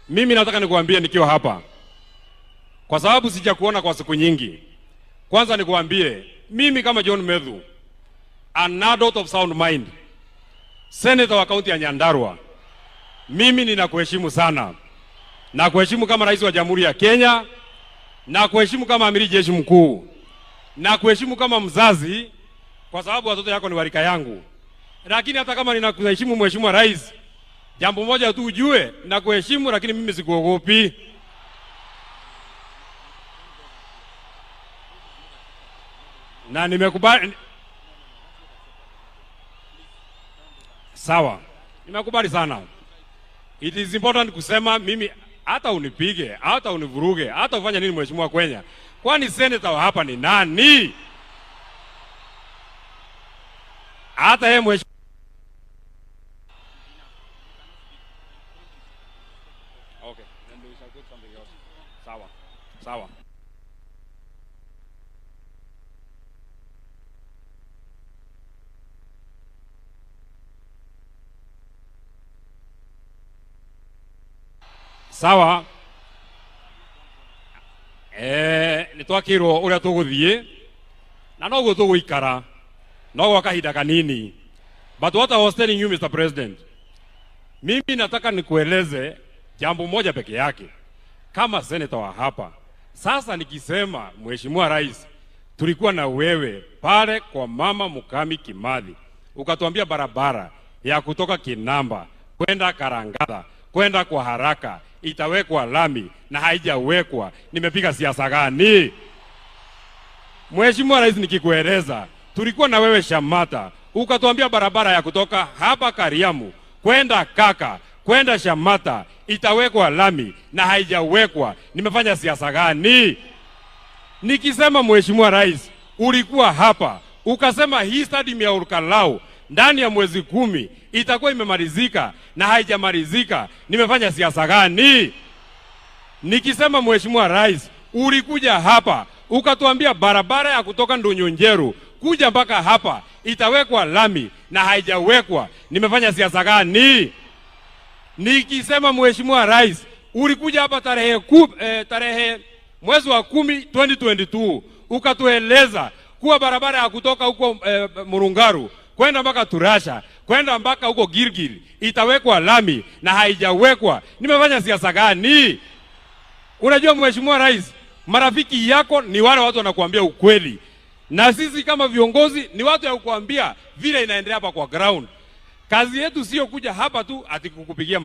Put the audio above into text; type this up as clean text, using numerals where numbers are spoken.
Mimi nataka nikuambie nikiwa hapa, kwa sababu sijakuona kwa siku nyingi. Kwanza nikuambie, mimi kama John Methu, an adult of sound mind, senator wa kaunti ya Nyandarua, mimi ninakuheshimu sana, na kuheshimu kama rais wa Jamhuri ya Kenya, na kuheshimu kama amiri jeshi mkuu, na kuheshimu kama mzazi, kwa sababu watoto yako ni warika yangu. Lakini hata kama ninakuheshimu Mheshimiwa Rais, jambo moja tu ujue, nakuheshimu, lakini mimi sikuogopi. Na nimekubali. Sawa, nimekubali sana. It is important kusema mimi, hata unipige, hata univuruge, hata ufanye nini Mheshimiwa Kwenya, kwani senator wa hapa ni nani? Hata yeye mheshimiwa. Okay, then we shall go to something else. Sawa. Sawa. Sawa. Nĩ twakĩrwo ũrĩa tũgũthiĩ na noguo tũgũikara no gwa kahinda kanini. But what I was telling you, Mr. President, mimi nataka nikueleze jambo moja peke yake kama senator wa hapa. Sasa nikisema Mheshimiwa Rais, tulikuwa na wewe pale kwa Mama Mukami Kimathi, ukatuambia barabara ya kutoka Kinamba kwenda Karangatha kwenda kwa haraka itawekwa lami na haijawekwa. Nimepiga siasa gani? Mheshimiwa Rais, nikikueleza tulikuwa na wewe Shamata, ukatuambia barabara ya kutoka hapa Kariamu kwenda Kaka kwenda Shamata itawekwa lami na haijawekwa. Nimefanya siasa gani? Nikisema Mheshimiwa Rais, ulikuwa hapa ukasema hii stadium ya Olkalou ndani ya mwezi 10 itakuwa imemalizika na haijamalizika. Nimefanya siasa gani? Nikisema Mheshimiwa Rais, ulikuja hapa ukatuambia barabara ya kutoka Ndonyonjeru kuja mpaka hapa itawekwa lami na haijawekwa. Nimefanya siasa gani? Nikisema Mheshimiwa Rais, ulikuja hapa tarehe mwezi wa 10 2022 ukatueleza kuwa barabara ya kutoka huko Murungaru kwenda mpaka Turasha kwenda mpaka huko Gilgil itawekwa lami na haijawekwa. Nimefanya siasa gani? Unajua Mheshimiwa Rais, marafiki yako ni wale watu wanakuambia ukweli, na sisi kama viongozi ni watu ya kukuambia vile inaendelea hapa kwa ground. Kazi yetu sio kuja hapa tu ati kukupigia